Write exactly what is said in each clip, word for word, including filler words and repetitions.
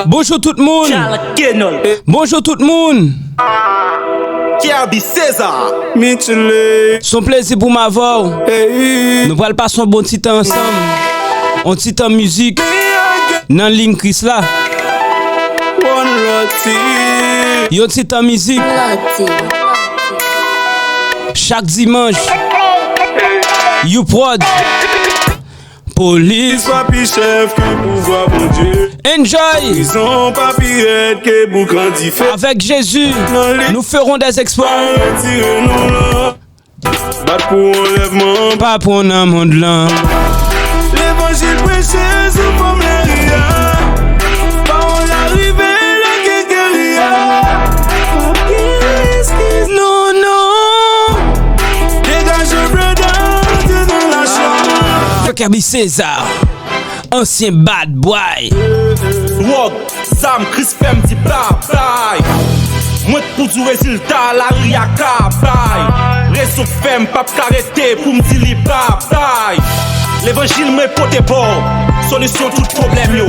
Bonjou tout moun. Charles Kenol. Bonjou tout moun. Kerby César. Mitchell. Se yon plezi pou m avè w. Hey. Nou pral pase yon bon ti tan ansanm. Yon ti tan mizik nan liy Kris la. One Love Team. Yon ti tan mizik. Chak dimanch. You Prod. Polis. Kris pa pi chèf ke pouvwa Bondye. Enjoy. Prizon pa pi rèd ke boukan dife. Avec Jésus, nous ferons des exploits. Retire non la. Bat pou anlèvman. Pa pran nan mond lan. Levanjil preche sou fòm lari a. Pawòl la rive lage geri a. Non, non. Degaje breda, antre nan lachwa. Kerby César, ansyen bad boy. Dwòg, zam, Kris fè m di babay. Mwen k pou di w rezilta lari a ka bay. Rezon k fè m p ap ka rete pou m di li babay. Levanjil mwen pote ba w solisyon tout pwoblèm yo.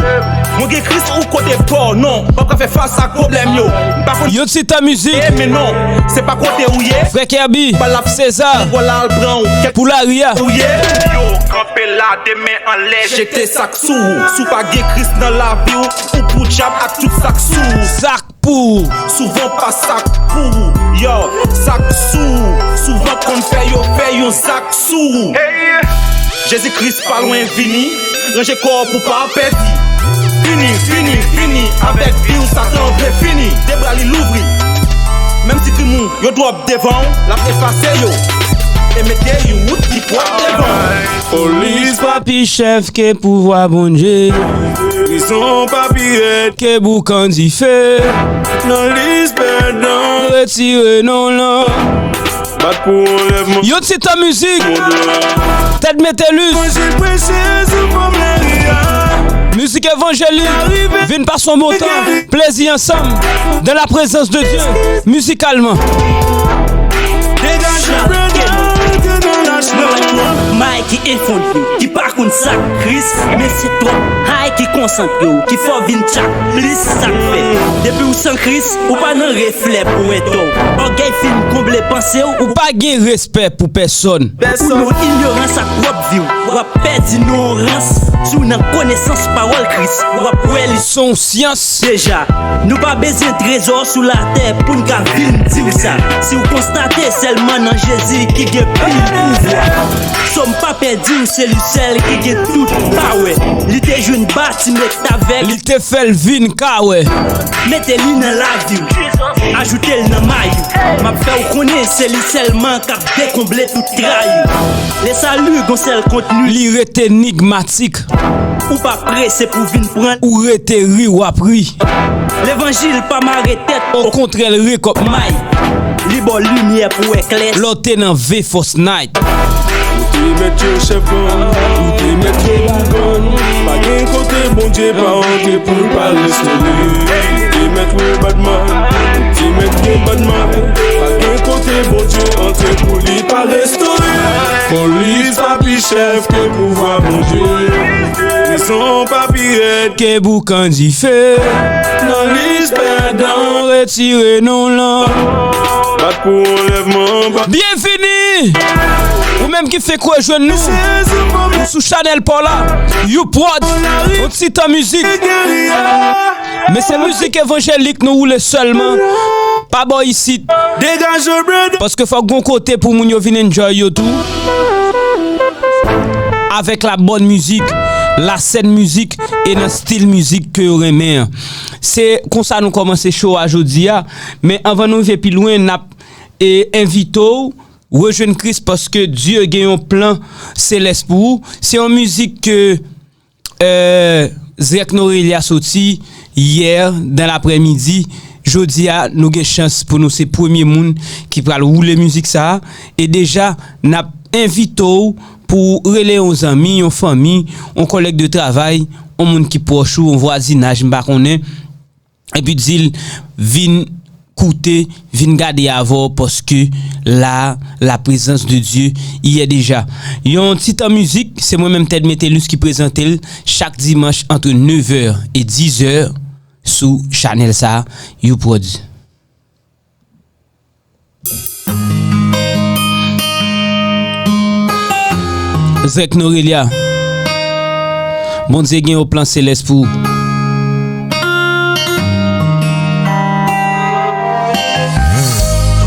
Mwen gen Kris ou kote pa w, non, w p ap ka fè fas ak pwoblèm yo. M pa konn. Yon ti tan mizik. E men non, se pa kote ou ye. Frè Kerby, César, pou lari a. Ou ye. Yo kanpe la, de men anlè, jete sa k sou ou. Si w pa gen Kris nan lavi w, ou pou dyab ak tout sa k sou ou. Sa k pou ou. Souvan pa sa k pou ou. Yo, sa k sou ou. Souvan konn fè yo fè yon zak sou ou. Jezi Kris pa lwen vini. Ranje kò w pou pa pèdi. Fini, fini, fini avèk vi w, Satan vle fini. De bra li louvri. Menm si timoun yo dwòp devan w, l ap efase yo. E mete yon wout ki pwòp devan w. Polis pa pi chèf ke pouvwa Bondye. Prizon pa pi rèd ke boukan dife. Nan lis pèdan. Retire non lan. Bat pou anlèvman. Yon ti tan mizik. Mond lan. Ted Metellus. Evanjil preche sou fòm lari a. Mizik evanjelik. Vin pase yon bon tan. Plezi ansanm. Dans la présence de Dieu. Mizikalman. Degaje breda, antre nan lachwa. May ki efondre, ki pa konn sa k Kris, men se twòp hay ki konsantre w, ki fè w vin tchak plis sa k fèt. Depi w san Kris, ou pa nan reflè pou entò w. Ògèy fin konble panse w, ou pa gen respè pou pèsòn. Ou nan inyorans ak pwòp vi w. W ap pèdi non rans. Si w nan konesans pawòl Kris, w ap wè li s on syans. Deja, nou pa bezwen trezò sou latè pou n ka vin di w sa. Si w konstate sèlman nan Jezi ki gen pil pouvwa. Sòm pa pèdi w, se li sèl ki gen tout pawè. Li te jwenn Batimè k t avèg. Li te fè l vin ka wè. Mete li nan lavi w. Ajoute l nan mayi w. M ap fè w konnen se li sèlman k ap dekonble tout trayi. Le sali gon sèl kontni. Li rete enigmatik. Ou pa prese pou vin pran. Ou rete ri, w ap ri. Levanjil pa mare tèt. Okontrè, l rekòp may. Li ba w limyè pou wè klè. Lè w te nan V Force Night. Ou te mèt yo chèf gang, ou te mèt yo bougan. Pa gen kote Bondye pa antre pou l pa restore. Ou te mèt wè badman, ou te mèt gen badman. Pa gen kote Bondye antre pou li pa restore. Polis pa pi chèf ke pouvwa Bondye. Prizon pa pi rèd ke boukan dife. Nan lis pèdan, retire non lan. Bat pou anlèvman. Byenvini! Ou menm ki fenk rejwenn nou, ou sou chanèl pa w la, You Prod, yon ti tan mizik. Men se mizik evanjelik nou woule sèlman. Pa bò isit. Paske fòk gon kote pou moun yo vin enjoy yo tou. Avèk la bòn mizik, la sèn mizik e nan stil mizik ke yo renmen an. Se konsa nou kòmanse show a jodi a. Men anvan nou rive pi lwen, n ap, e, envite w rejwenn Kris paske Dye gen yon plan selès pou ou. Se yon mizik ke, e, Zrèk Norelia soti yè dan laprèmidi. Jodi a, nou gen chans pou nou se premye moun ki pral woule mizik sa a. E deja, n ap envite w pou w rele yon zanmi, yon fanmi, yon kòlèg de travay, yon moun ki pwòch ou, yon vwazinaj, m pa konnen. Epi di l, vin koute, vin gade avè w, paske la, la prezans de Dye y est déjà. Yon ti tan mizik, se mwen menm Ted Metellus ki prezante l chak dimanch ant nèf è e diz è. sou chanèl sa, YouProds. Zrek Norelia, Bondye gen yon plan selès pou ou.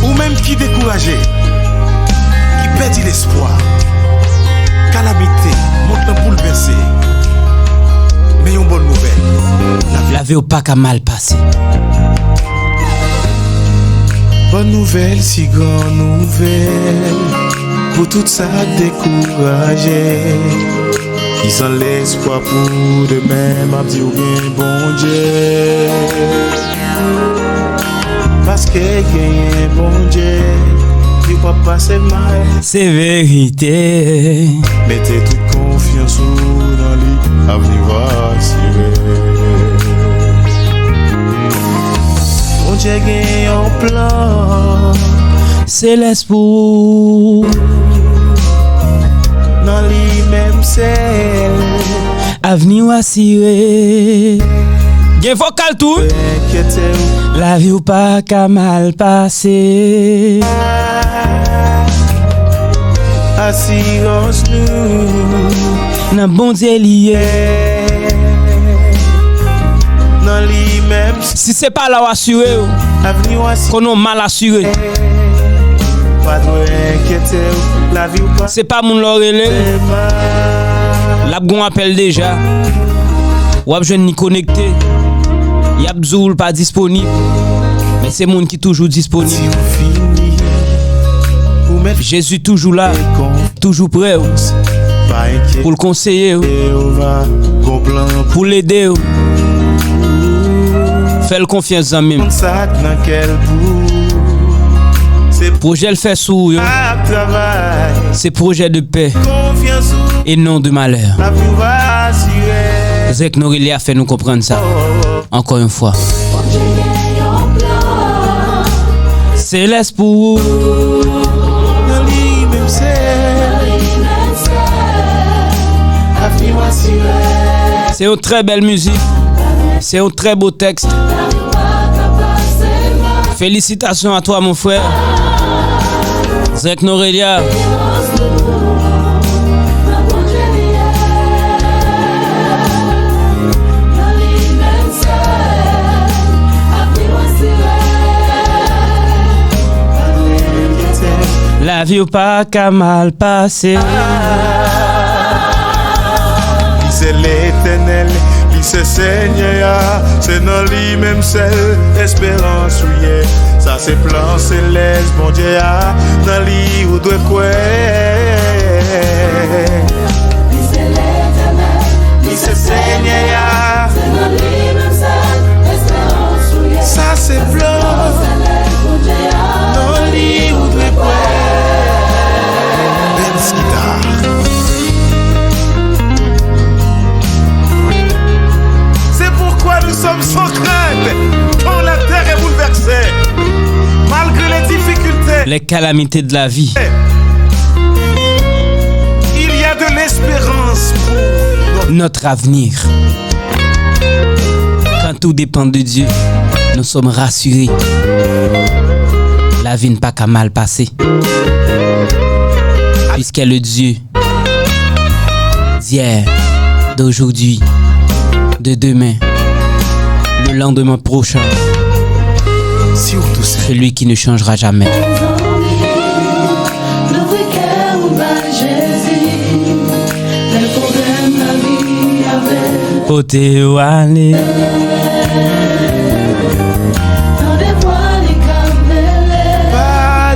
Ou menm ki dekouraje, ki pèdi lespwa, kalamite, mond lan boulvèse. Men yon bòn nouvèl, lavi w pa ka mal pase. Bòn nouvèl, si gran nouvèl pou tout sa k dekouraje. Ki san lespwa pou demen, m ap di w gen Bondye. Paske genyen Bondye, li p ap pase mal. Se verite. Mete tout konfyans ou nan li, avni w asire. Bondye gen yon plan selès pou ou. Nan li menm sèl, avni w asire. Gen vokal tou. Enkyete w. Lavi w pa ka mal pase. Asirans nou nan Bondye li ye. Nan li menm. Si se pa la w asire w, avni w asire. Konnen w mal asire. Pa dwe enkyete w, lavi w pa. Se pa moun lè w rele l, l ap gen yon apèl deja. W ap jwenn li konekte. Y ap di w l pa disponib. Men se moun ki toujou disponib. Si w fini, ou mèt. Jezi toujou la, toujou prè w, pa enkyete, pou l konseye w, Jewova gon plan pou l ede w. Fè l konfyans, zanmi m. Sa k nan kè l pou se pwojè l fè sou ou yo, ap travay. Se pwojè de pè, konfyans ou e non de malè. Lavi w asire. Zrek Norelia fè nou konprann sa. Ankò yon fwa. Bondye gen yon plan selès pou ou. Nan li menm sèl, avni w asire. Se yon trè bèl mizik. Se yon trè bo tèks. Félicitations à toi, mon frère. Zrek Norelia. Lavi w pa ka mal pase. Li se Letènèl, li se Senyè a, se nan li menm sèl esperans ou ye. Sa se plan selès Bondye a, nan li ou dwe kwè. Li se Letènèl, li se Senyè a. Se nan li menm sèl esperans ou ye. Sa se plan. Nan li ou dwe kwè. Benz Guitar. C'est pourquoi nous sommes sans crainte quand la terre est bouleversée, malgré les difficultés. Les calamités de la vie. Il y a de l'espérance pour notre avenir. Quand tout dépend de Dieu, nous sommes rassurés. Lavi n pa ka mal pase. Puisque le Dieu d'hier, d'aujourd'hui, de demain, le lendemain prochain, celui qui ne changera jamais. Louvri kè ou bay Jezi, lè pwoblèm lavi avèk. Kote w ale? Tande vwa li k ap rele. Pa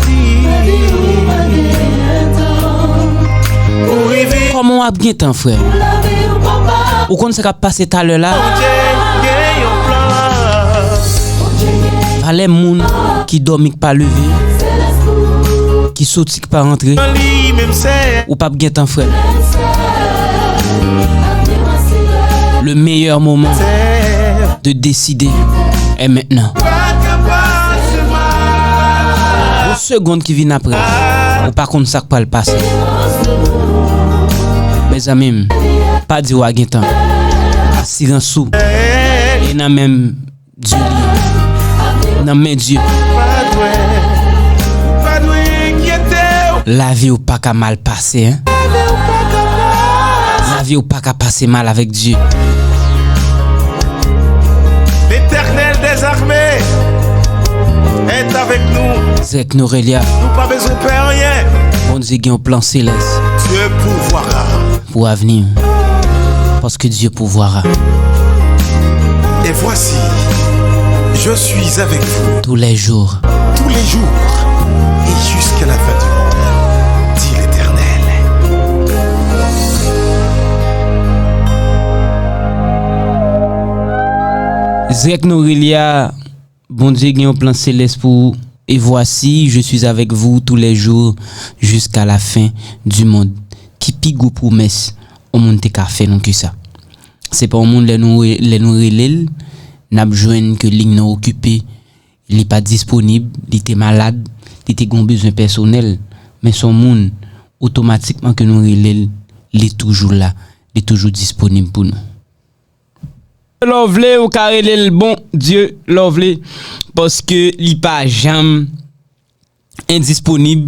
di ou pa genyen tan. Ou rive. Kòman w ap gen tan, frè? Pou lavi ou, papa. Ou konn sa k ap pase talè la? Bondye gen yon plan. Valè moun ki dòmi k pa leve, ki soti k pa rantre, ou p ap gen tan, frè m. Le meilleur moment de décider est maintenant. Yon segonn ki vin apre, ou pa konn sa k pral pase. Mezanmi m, pa di w a gen tan. Asirans ou e nan men m. Dye li ye. Nan men Dye. Pa dwe, pa dwe enkyete w. Lavi w pa ka mal pase, en. Lavi w pa ka mal. Lavi w pa ka pase mal avèk Dye. L'Éternel des armées est avec nous. Zrèk Norelia. Nou pa bezwen pè anyen. Bondye gen yon plan selès. Dieu pourvoira. Pou avni w. Paske Dye pouvwara. Et voici, je suis avec vous. Tous les jours. Tous les jours. Et jusqu'à la fin du monde, dit l'Éternel. Zrèk Norelia, Bondye gen yon plan selès pou ou. Et voici, je suis avec vous tous les jours jusqu'à la fin du monde. Ki pi gwo pwomès yon moun te ka fè nou ke sa? Se pa yon moun lè nou, lè nou rele l, n ap jwenn ke liy nan okipe, li pa disponib, li te malad, li te gen yon bezwen pèsonèl. Men se yon moun, otomatikman ke nou rele l, li toujou la, li toujou disponib pou nou. Lè w vle, ou ka rele l Bondye, lè w vle, paske li pa janm endisponib,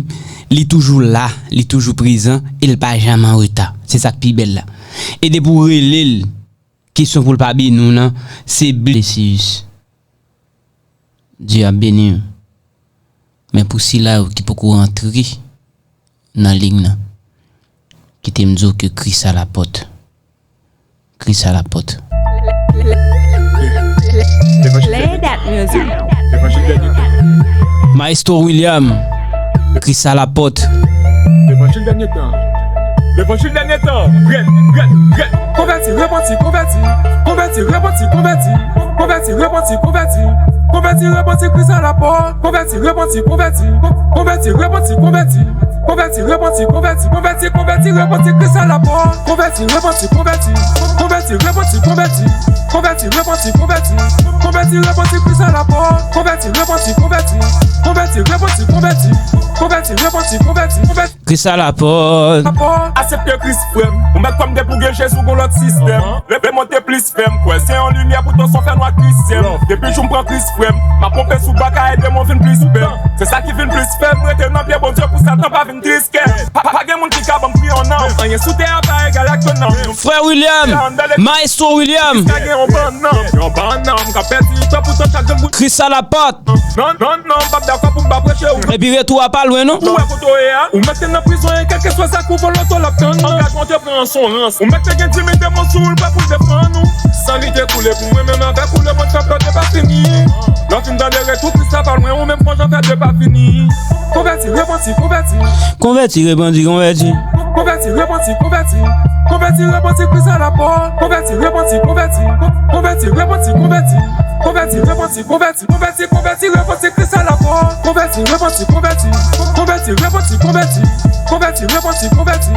li toujou la, li toujou prezan, e l pa janm an reta. Se sa k pi bèl la. E depi w rele l, kesyon pou l pa beni w nan, se blesiyis. Dye ap beni w. Men pou sila yo ki poko rantre nan liy nan, kite m di w ke Kris à la porte. Kris à la porte. Play that music. Maestro William, Kris à la porte. Levanjil dènye tan. Levanjil dènye tan. Red, red, red. Konvèti, repanti, konvèti. Konvèti, repanti, konvèti. Konvèti, repanti, konvèti. Konvèti, repanti, Kris à la porte. Konvèti, repanti, konvèti. Konvèti, repanti, konvèti. Konvèti, repanti, konvèti. Konvèti, konvèti, repanti, Kris à la porte. Konvèti, repanti, konvèti. Konvèti, repanti, konvèti. Konvèti, repanti, konvèti. Konvèti, repanti, Kris à la porte. Konvèti, repanti, konvèti. Konvèti, repanti, konvèti. Konvèti, repanti, konvèti. Konvèti. Kris à la porte. Aksepte Kris, frè m. Ou mèt kòm depi w gen Jezi, w gon lòt sistèm. Leve monte plis fè m kwè se yon limyè pou tan san fè nwa ki syèl. Depi jou m pran Kris, frè m, m ap ponpe sou bwa ka ede m vin plis bèl. Se sa ki vin plis fè m rete nan pye Bondye pou Satan pa vin tris kè. Pa, pa gen moun ki ka ban m pri yon nanm. Anyen sou tè a pa egal ak yon nanm. Frè William, Maestro William. Ka gen yon bann nanm, yon bann nanm k ap pèdi tan pou tan chak grenn bout. Kris à la porte. Non, non, non, m p ap dakò pou m pa preche ou. Epi retou a pa lwen non. Ou wè kote w ye a, ou mèt te nan prizon e kèlkeswa sa k ou volonte w ap tann. Angajman w te pran an son rans. Ou mèt te gen di mil demon sou ou, l pa pou l defann ou. San li te koule pou mwen, menm avèk ou, lemonn fè plòde pa fini. Lè w fin tande retou Kris la pa lwen, ou menm fò jan fè de pa fini. Konvèti, repanti, konvèti. Konvèti, repanti, konvèti. Konvèti, repanti, konvèti. Konvèti, repanti, Kris à la porte. Konvèti, repanti, konvèti. Konvèti, repanti, konvèti. Konvèti, repanti, konvèti. Konvèti, konvèti, repanti, Kris à la porte. Konvèti, repanti, konvèti. Konvèti, repanti, konvèti. Konvèti, repanti, konvèti.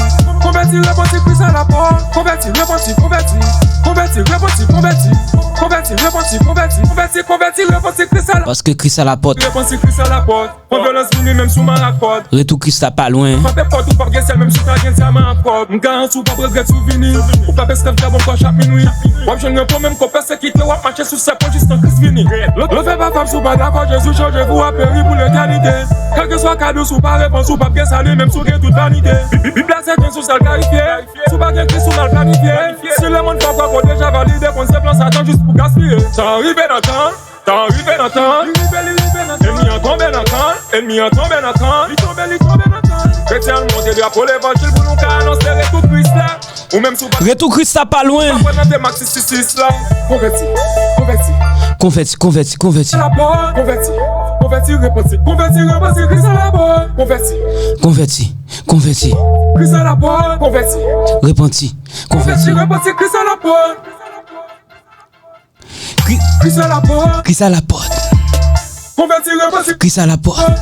Konvèti, repanti, Kris à la porte. Konvèti, repanti, konvèti. Konvèti, repanti, konvèti. Konvèti, repanti, konvèti. Konvèti, konvèti, repanti, Kris à la. Paske Kris à la porte. Repanti, Kris à la porte. Pran vyolans vini menm si w marakòd. Retou Kris la pa lwen. Frape pòt ou p ap gen sèl menm si w ta gen dyaman ak kòb. M garanti w p ap regrèt si w vini. Ou p ap esklav dyab ankò chak minwi. W ap jwenn repo menm k ap pèsekite w, w ap mache sou sèpan jistan Kris vini. Lanfè pa fab si w pa dakò, Jezi chanje vi w, w ap peri pou letènite. Kèlkeswa ka di w, si w pa repanti, w p ap gen sali menm si w gen tout vanite. Bi-, bi-, Bib la sèten sou sal klarifye. Si w pa gen Kris, ou mal planifye. Si lemonn fè w kwè ke w deja valide, konn se plan Satan jis pou gaspiye. Tan rive nan tan. Tan rive nan tan. Ènmi an tonbe nan kan. Ènmi an tonbe nan kan. Li tonbe, li tonbe nan kan. Kretyen, monte drapo levanjil pou nou ka anonse retou Kris la. Ou menm si w pa retou Kris la pa lwen. Pa kwè nan te Mak sis sis sis la. Konvèti, konvèti. Konvèti, konvèti, konvèti. Konvèti, konvèti, repanti. Konvèti, repanti, Kris à la porte. Konvèti. Konvèti, konvèti. Kris à la porte. Konvèti. Repanti, konvèti. Konvèti, repanti, Kris à la porte. Kri-, Kris à la porte. Kris à la porte. Konvèti, repanti. Kris à la porte.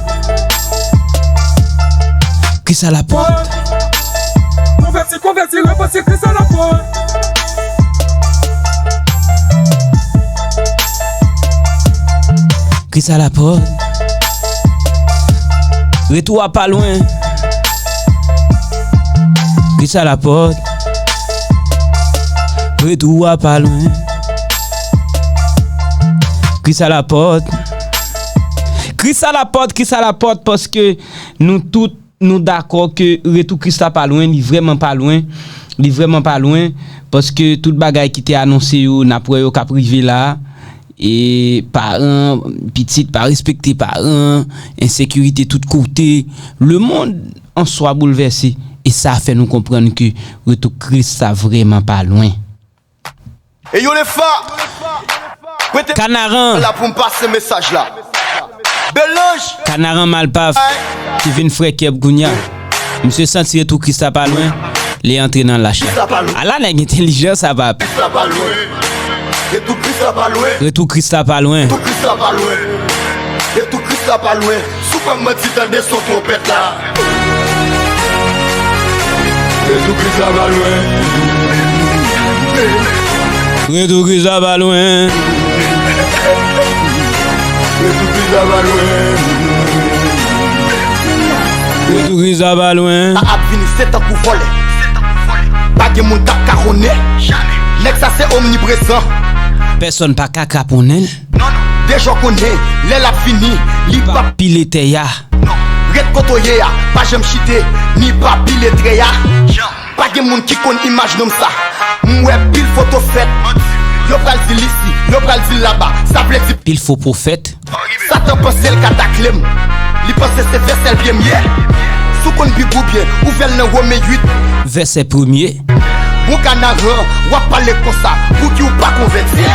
Kris à la porte. Konvèti, konvèti, repanti, Kris à la porte. Kris à la porte. Retou a pa lwen. Kris à la porte. Retou a pa lwen. Kris a la pòt. Kris a la pòt, Kris a la pòt, paske nou tout, nou dakò ke retou Kris la pa lwen, li vrèman pa lwen, li vrèman pa lwen, paske tout bagay ki te anonse yo, n ap wè yo k ap rive la, e paran, pitit pa respekte paran, ensekirite tout kote, lemonn an swa boulvèse, e sa fè nou konprann ke retou Kris la vrèman pa lwen. E yo le fa. Prete Kanaran. La pou m pase mesaj la. Belanj. Kanaran Malpaf. Ki vin frè Kèb kounya. Misye santi retou Kris la pa lwen. Li antre nan lach la. Ala nèg entèlijan sa pap. Kris la pa lwen. Retou Kris la pa lwen. Retou Kris la pa lwen. Retou Kris la pa lwen. Retou Kris la pa lwen. Si w kwè m manti, tande son twonpèt la. Retou Kris la pa lwen. Retou Kris la pa lwen. Retou Kris la pa lwen. Retou Kris la pa lwen. Sa ap vini, se tankou vòlè. Pa gen moun k ap kaponnen. Nèg sa se omniprezan. Pèsonn pa ka kaponnen l. Deja w konnen, lè l ap vini, li p ap pile tè a. Ret kote w ye a, pa janm chite, ni pa pile trè a. Pa gen moun ki konn imaj nonm sa. M wè pil foto fèt. Yo pral di l isi, yo pral di l laba. Sa vle di pil fo pwofèt. Satan panse l ka takle m. Li panse se vèsè l byen m ye. Si w konn Bib ou byen, ouvè l nan Women uit. Vèsè premye. Bon Kanaran, w ap pale konsa, pouki w pa konvèti?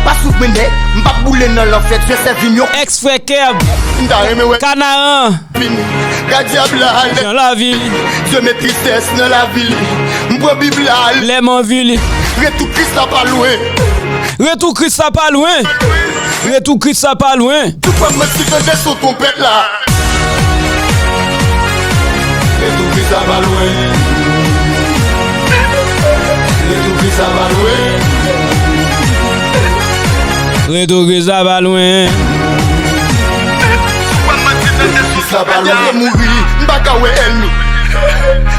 Pa swiv mwen nèg, m p ap boule nan lanfè, Dye sèvi m yon. Èks frè Kèb. M ta renmen wè Kanaran. Vini. Gad dyab la, lè jan lavi li. Dye met tristès nan lavi li. M pran Bib la. Lè m anvi li. Retou Kris la pa lwen. Retou Kris la pa lwen. Retou Kris la pa lwen. Tout fwa m manti tande son twonpèt la. Retou Kris la pa lwen. Retou Kris la pa lwen. Retou Kris la pa lwen. Kris la pa lwen. Lè m mouri, m pa ka wè ènmi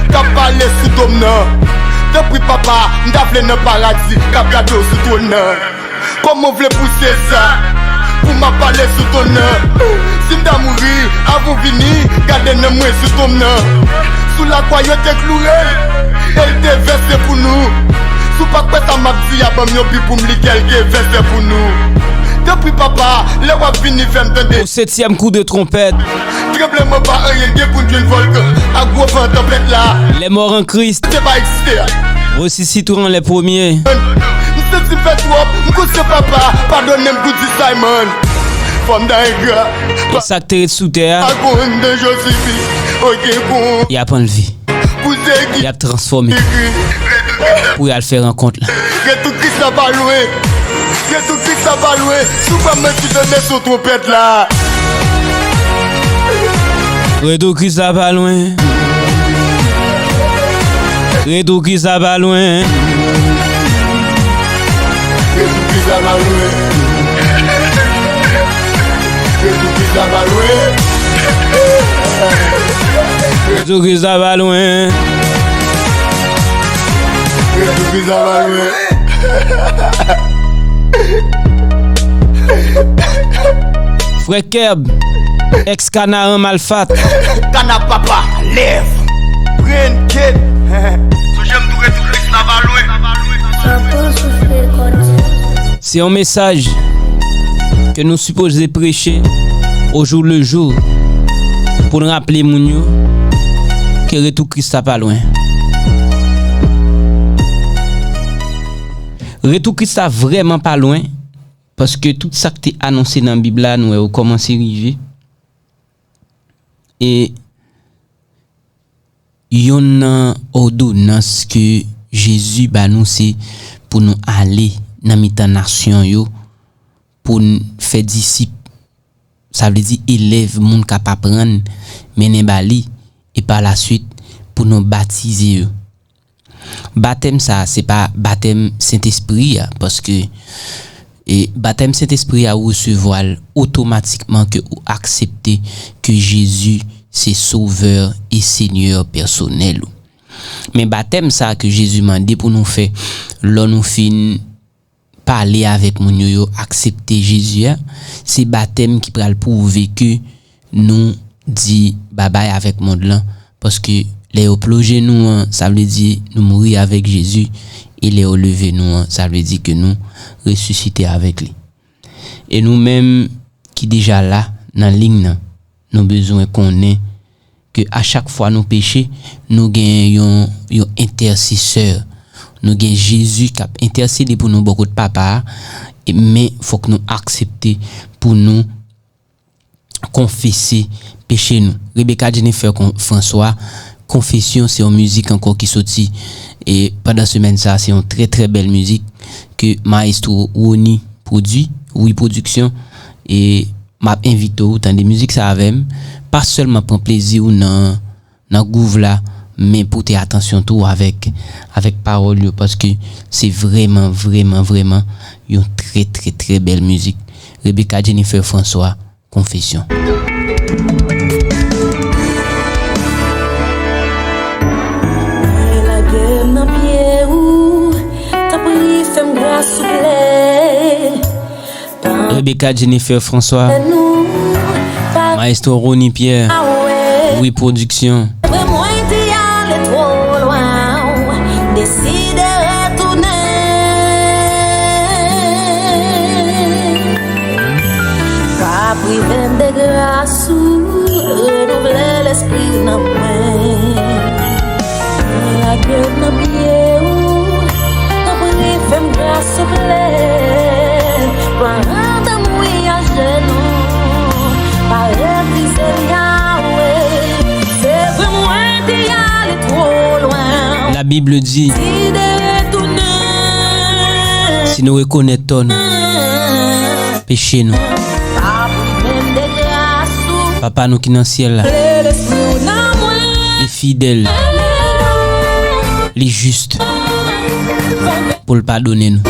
k ap pale sou do m nan. Tanpri papa, m ta vle nan paradi k ap gade w sou twòn nan. Kòman w vle pou se sa pou m ap pale sou twòn nan? Si m ta mouri avan w vini, gade nanm mwen sou tonm nan. Sou lakwa yo te kloure l, e l te vèse pou nou. Si w pa kwè sa m ap di a, ban m yon Bib pou m li, kè l te vèse pou nou. Tanpri papa, lè w ap vini, fè m tande. Pou setyèm kou de twonpèt. Tranbleman pa anyen, gen pou n jwenn vòlkan ak gwo van tanpèt la. Les morts en Christ. Se pa egziste a. Ressusciteront les premiers. M santi m fè twòp, m konn se papa, padone m pou di Simon. Fò m ta engra. E sa k te ret sou tè a, pa konn de Jozimi, oke kon. Y ap anlve. Pou se ki y ap transfòme. Pou y al fè rankont la. Retou Kris la pa lwen. Retou Kris la pa lwen. Si w pa manti tande son twonpèt la. Retou Kris la pa lwen. Retou Kris la pa lwen. Retou Kris la pa lwen. Retou Kris la pa lwen. Retou Kris la pa lwen. Retou Kris la pa lwen. Frè Kèb, èks Kanaran Malfat. Kana papa, lèv. Brenn Kèb. Sonje m tou, Retou Kris la pa lwen. Se yon mesaj ke nou sipoze preche au jour le jour pou n raple moun yo ke retou Kris la pa lwen. Retou Kris la vrèman pa lwen, paske tout sa k te anonse nan Bib la, nou wè yo kòmanse rive. E yonn nan òdonans ke Jezi ba nou, se pou nou ale nan mitan nasyon yo, pou n fè disip. Sa vle di elèv, moun k ap aprann, mennen ba li, e pa laswit, pou nou batize yo. Batèm sa a, se pa batèm Sentespri a, paske, e, batèm Sentespri a, ou resevwa l otomatikman ke ou aksepte ke Jezi se Sovè e Senyè pèsonèl ou. Men batèm sa a ke Jezi mande pou nou fè lò nou fin pale avèk moun yo, yo aksepte Jezi a, se batèm ki pral pwouve ke nou di babay avèk mond lan. Paske lè yo ploje nou an, sa vle di nou mouri avèk Jezi, e lè yo leve nou an, sa vle di ke nou resisite avèk li. E nou menm ki deja la nan liy nan, nou bezwen konnen ke a chak fwa nou peche, nou gen yon, yon entèsesè. Nou gen Jezi k ap entèsede pou nou bò kot Papa a, e, men fòk nou aksepte pou nou konfese peche nou. Rebecca Jennifer Kon-, François, Konfesyon se yon mizik ankò ki soti, e, pandan semèn sa, se yon trè, trè bèl mizik ke Maestro Rony pwodui, Wi Production, e m ap envite w tande mizik sa avè m. Pa sèlman pran plezi w nan, nan gwouv la, men pote atansyon tou avèk, avèk pawòl yo, paske se vrèman, vrèman, vrèman yon trè, trè, trè bèl mizik. Rebecca Jennifer François, Konfesyon. Mwen lage m nan pye ou, tanpri fè m gras souple. Rebecca Jennifer François, Maestro Rony Pierre, Wi Production. Vre mwen te ale twò lwen, deside retounen. Pa prive m de gras ou, renouvle lespri w nan mwen. Mwen lage m nan pye ou, tanpri fè m gras souple. Pran rann m wi ajenou, pa refize m Yahweh. Se vre mwen te ale twò lwen. La Bible dit, si nou rekonèt tò nou, peche nou, Papa nou ki nan syèl la, li fidèl, li jis pou l padone nou.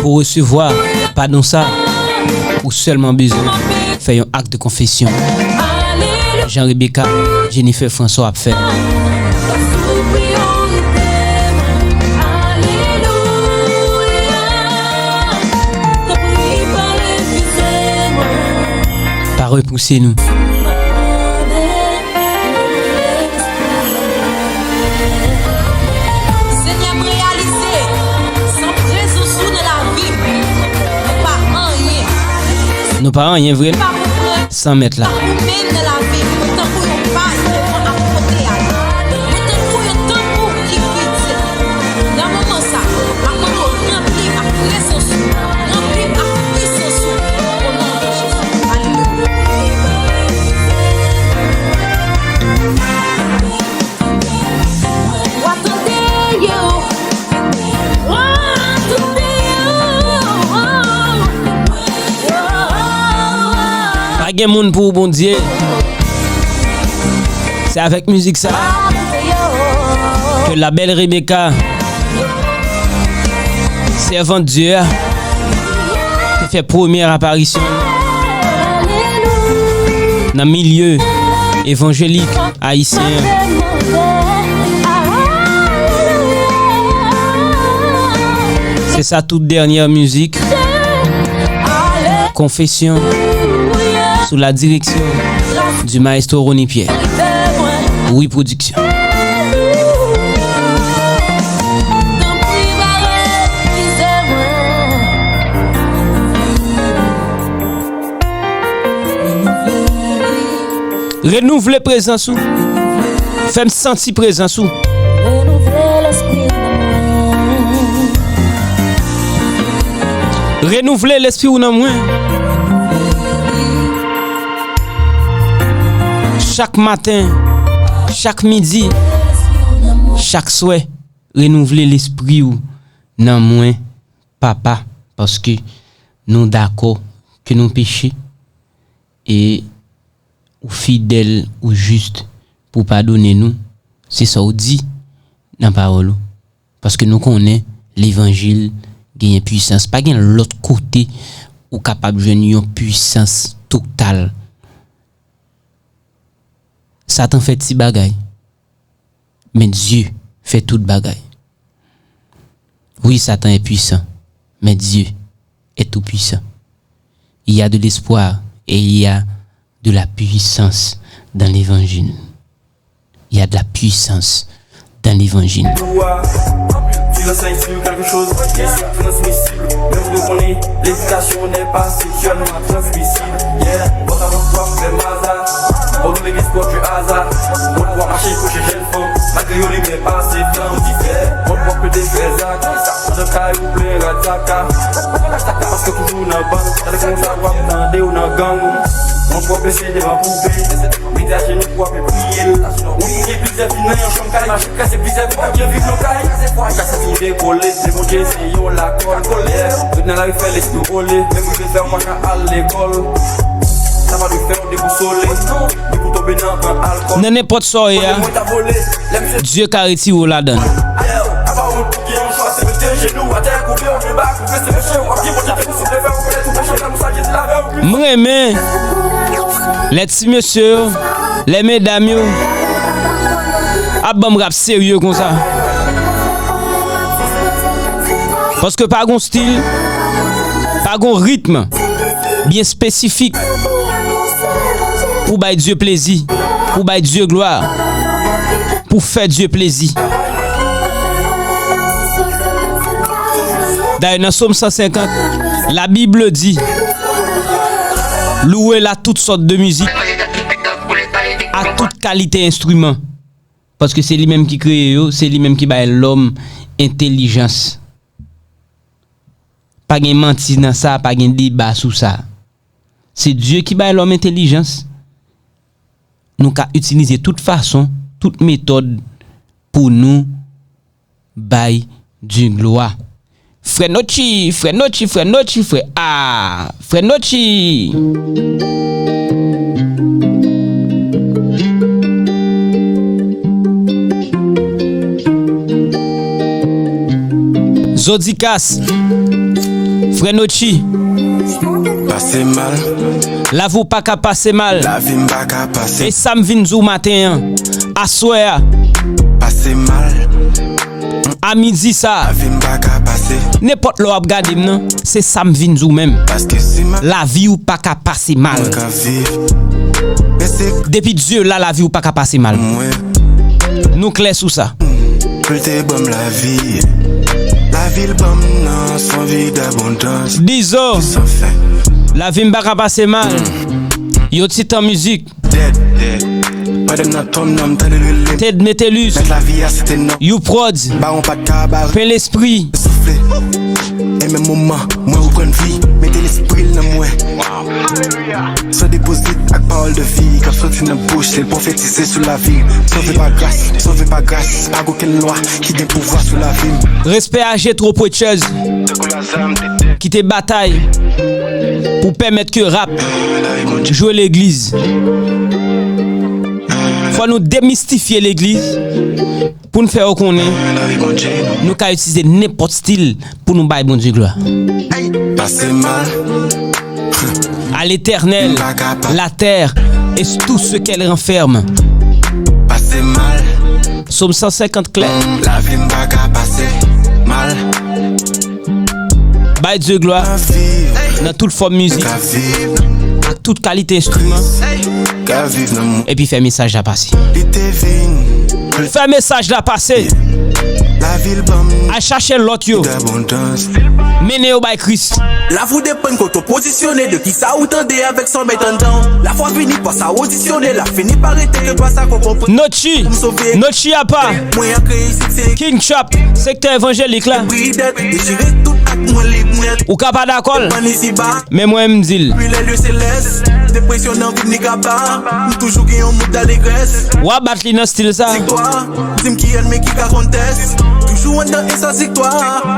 Pou resevwa padon sa, ou sèlman bezwen fè yon ak de konfesyon. Jan Rebecca Jennifer François ap fè. Pa repouse nou. Senyè, m reyalize, san prezans ou nan lavi m, nou pa anyen. Nou pa anyen vre. Pa pou frè, san mèt la. Pa pou menm nan lavi m, mwen tankou yon pay devan ap pote ale. Mwen tankou yon tanbou ki vide. Nan moman sa, m ap mande w ranpli m ak prezans ou, ranpli m ak pisans ou, o non de Jezi. Alelouya. W a tande yo. W a tande yo. Pa gen moun pou ou, Bondye. Se avèk mizik sa ke la belle Rebecca, sèvant Dye a, te fè premyè aparisyon nan milye evanjelik ayisyen an. Se sa tout dènyè mizik, Konfesyon, sous la direction du maestro Rony Pierre. Wi Production. Renouvle prezans ou. Fè m santi prezans ou. Renouvle lespri w nan mwen. Chak maten, chak midi, chak swè, renouvle lespri w nan mwen, Papa, paske nou dakò ke nou peche e ou fidèl, ou jis pou padone nou. Se sa w di nan pawòl ou. Paske nou konnen levanjil genyen pwisans. Pa gen lòt kote ou kapab jwenn yon pwisans total. Satan fè ti bagay, men Dye fè tout bagay. Oui, Satan est puissant, mais Dieu est tout-puissant. Il y a de l'espoir et il y a de la puissance dans l'évangile. Il y a de la puissance dans l'évangile. Silence signe sur quelque chose qui est transmissible. Même de mon lévitation n'est pas sexuelle, non transmissible. Yeah, bon, ça va pas faire mazar. On nous les sports du hasard. On va marcher pour chez jeune femme. Malgré yo li byen pase flanm difè. Mwen pwòp te fè zak. Andan kay ou plen rad zaka. Paske toujou nan bank. Tande konsa w ap tande w nan gang. Mwen pwòp mesye devan poupè. Mete ajenou pou ap priye l. Mwen priye plizyè fi nan yon chanm kay. Mache kase plizyè fi k ap byen viv nan kay. Kase fi dekole. Se Bondye se yon lakòl. Tout nan lari fè lespri vole. Men pou te fè w pa ka al lekòl. Sa pa dwe fè w debousole. Ni pou tonbe nan pran alkòl. Nan nenpòt sa w ye a, Dye ka retire w ladan l. M renmen lè ti mesye yo, lè medam yo ap ban m rap serye konsa. Paske pa gon stil, pa gon ritm byen espesifik pou bay Dye plezi, pou bay Dye glwa, pou fè Dye plezi. Dayè, nan Sòm san senkant, la Bible di, louez-le à toutes sortes de musique, à toute qualité instrument. Paske se li menm ki kreye yo, se li menm ki bay lòm entèlijans. Pa gen manti nan sa, pa gen deba sou sa. Se Dye ki bay lòm entèlijans. Nou ka itilize tout fason, tout metòd pou nou bay Dye glwa. Frè Notchi, frè Notchi, frè Notchi, frè a, frè Notchi. Zodikas, frè Notchi. Pase mal. Lavi w pa ka pase mal. Lavi m pa ka pase. E sa m vin di w maten an, aswè a. Pase mal. A midi sa. Lavi m pa ka pase. Nenpòt lè w ap gade m nan, se sa m vin di w menm. Paske si ma Lavi w pa ka pase mal. Mwen ka viv. Men se Depi Dye la, lavi w pa ka pase mal. Mwen. Nou klè sou sa. Pou l te ban m lavi. Lavi l ban m nan, se yon vi dabondans. Dizo. San fen. Lavi m pa ka pase mal. Yon ti tan mizik. Dead, dead. Pandan m nan tonm nan, m tande l rele m. Ted Metelus. Mèt lavi a se te non. You Prod. Bawon pa t ka bare. Pen Lespri. Soufle. E menm moman, mwen reprann vi. Mete lespri l nan mwen. San depozit ak pawòl de vi k ap soti nan bouch li, l pwofetize sou lavi m. Sove pa gras, sove pa gras. Pa gen okenn lwa ki gen pouvwa sou lavi m. Respè a Jetro Preachers ki te batay pou pèmèt ke rap jwe legliz. Fò nou demistifye legliz pou n fè yo konnen nou ka itilize nenpòt stil pou nou bay Bondye glwa. Pase mal. À l'Éternel, la terre et tout ce qu'elle renferme. Pase mal. Sòm san senkant klè. Lavi m pa ka pase mal. Bay Dye glwa nan tout fòm mizik, ak tout kalite enstriman, epi fè mesaj la pase. Fè mesaj la pase. Al chache lòt yo. Mennen yo bay Kris. Lavi w depann kote w pozisyone, de kisa ou tande avèk sa w met anndan w. Lafwa vini pa sa w odisyone, l ap fini pa rete ke pa sa ke w konprann. Notchi, Notchi apa. Mwen an kreye isit se King Chop, sektè evanjelik la. Pri dèt, dechire tout ak mwen li mwen. Ou ka pa dakò l, men mwen m di l. Pi lè lye selès, depresyon nan vi m li ka pa. M toujou gen yon moud alegrès. W a bat li nan stil sa. Viktwa, di m ki ènmi ki ka kontès. Toujou anndan esans viktwa.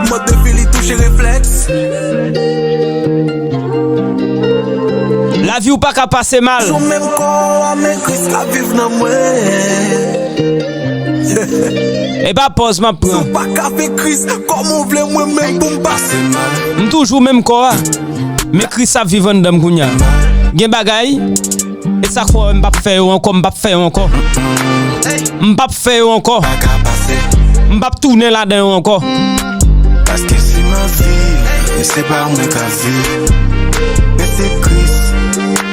Mòd de vi li touche reflèks. Lavi w pa ka pase mal. Sou menm kò a men Kris ka viv nan mwen. E pa pòz m ap pran. Si w pa ka fè Kris, kòman w vle mwen menm pou m pase mal? M toujou menm kò a. Men Kris ap viv anndan m kounye a. Gen bagay, e sa k fè w wè m p ap fè yo ankò, m p ap fè yo ankò. M p ap fè yo ankò. M p ap tounen ladan yo ankò. E se pa mwen k ap viv, men se Kris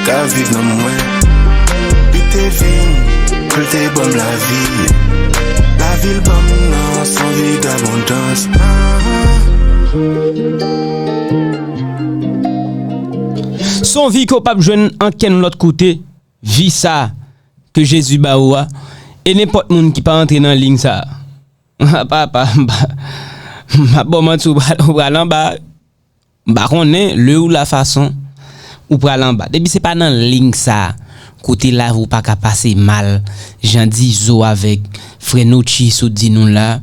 k ap viv nan mwen. Li te vin pou l te ban m lavi. Lavi l ban m nan se yon vi dabondans. Se yon vi ke w p ap jwenn ankenn lòt kote. Vi sa ke Jezi ba ou a, e nenpòt moun ki pa antre nan liy sa a, papa, m pa, m pa ba w manti, ou pral, ou pral anba. M pa konnen lè ou la fason ou pral anba. Depi se pa nan liy sa a, kote lavi w pa ka pase mal, jan Dizo avèk frè Notchi sot di nou la,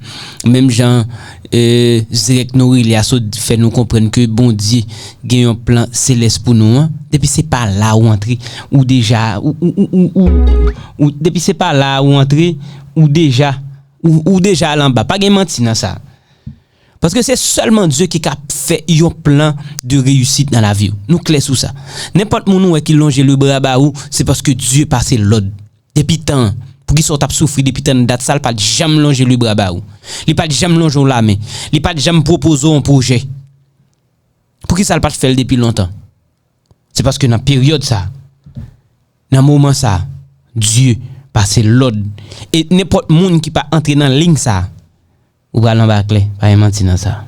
menm jan, e, Zirèk Norilya sot fè nou konprann ke Bondye gen yon plan selès pou nou an. Depi se pa la ou antre, ou deja, ou, ou, ou, ou, ou, ou, depi se pa la ou antre, ou deja, ou, ou deja al anba. Pa gen manti nan sa. Paske se sèlman Dye ki ka fè yon plan de reyisit nan lavi w. Nou klè sou sa. Nenpòt moun ou wè ki lonje lebra ba ou, se paske Dye pase lòd. Depi tan, poukisa w t ap soufri depi tan dat sa, l pa t janm lonje lebra ba ou. Li pa t janm lonje w lamen. Li pa t janm pwopoze w yon pwojè. Poukisa l pa t fè l depi lontan? Se paske nan peryòd sa, nan moman sa, Dye pase lòd. E nenpòt moun ki pa antre nan liy sa, ou pral anba klè, pa gen manti nan sa.